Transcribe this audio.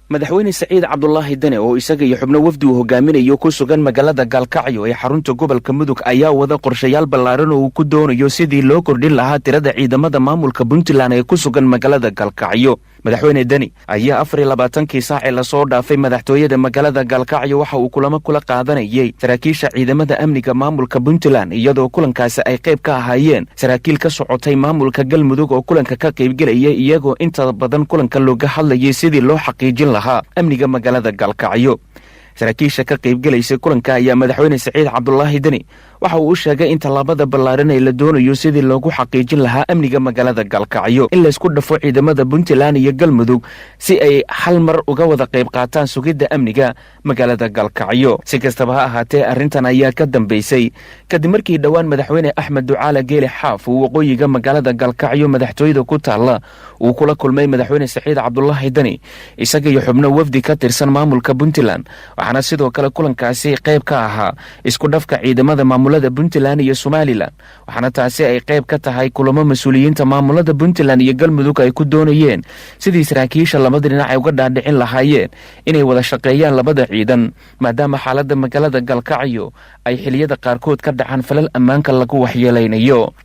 Madaxweyne Saciid Cabdulaahi Dane oo isaga iyo xubno wafdi uu hogaaminayo ku sugan magaalada Gaalkacyo ee xarunta gobolka Mudug ayaa wada qorshayaal ballaaran oo uu ku doonayo sidii loo kordhin lahaa tirada ciidamada maamulka Puntland ee ku sugan magaalada Gaalkacyo. Madaxweyne Deni ayaa 24-kii saacee lasoo dhaafay madaxtooyada magaalada Gaalkacyo waxa uu kulamo kula qaadanayay saraakiisha ciidamada amniga maamulka Puntland, iyadoo kulankaasi ay qayb ka ahaayeen saraakiil ka socotay maamulka Galmudug oo kulanka ka qaybgelayay, iyagoo inta badan kulanka looga hadlayay sidii loo xaqiijin lahaa amniga magaalada Gaalkacyo. Saraakiisha ka qaybgelaysay kulanka ayaa madaxweyne Saciid Cabdulaahi Deni waxa uu u sheegay in tallaabada ballaaran ee la doonayo sidii loogu xaqiijin lahaa amniga magaalada Gaalkacyo in laysku dhafo ciidamada Puntland iyo Galmudug si ay hal mar uga wada qayb qaataan sugidda amniga magaalada Gaalkacyo. Si kastaba ha ahaatee, arrintan ayaa ka dambaysay kadib markii dhowaan madaxweyne Axmed Ducaale Geele Xaaf uu waqooyiga magaalada Gaalkacyo madaxtooyada ku taalla uu kula kulmay madaxweyne Saciid Cabdulaahi Deni, isaga iyo xubno wafdi ka tirsan maamulka Puntland. Waxaana sidoo kale kulankaasi qayb ka ahaa isku dhafka ciidamada maamulada Puntland iyo Somalilan, waxaana taasi ay qayb ka tahay kulamo mas-uuliyiinta maamulada Puntland iyo Galmudug ay ku doonayeen sidii saraakiisha labada dhinac ay uga dhaadhicin lahaayeen inay wada shaqeeyaan labada ciidan, maadaama xaaladda magaalada Gaalkacyo ay xiliyada qaarkood ka dhacaan falal ammaanka lagu waxyeelaynayo.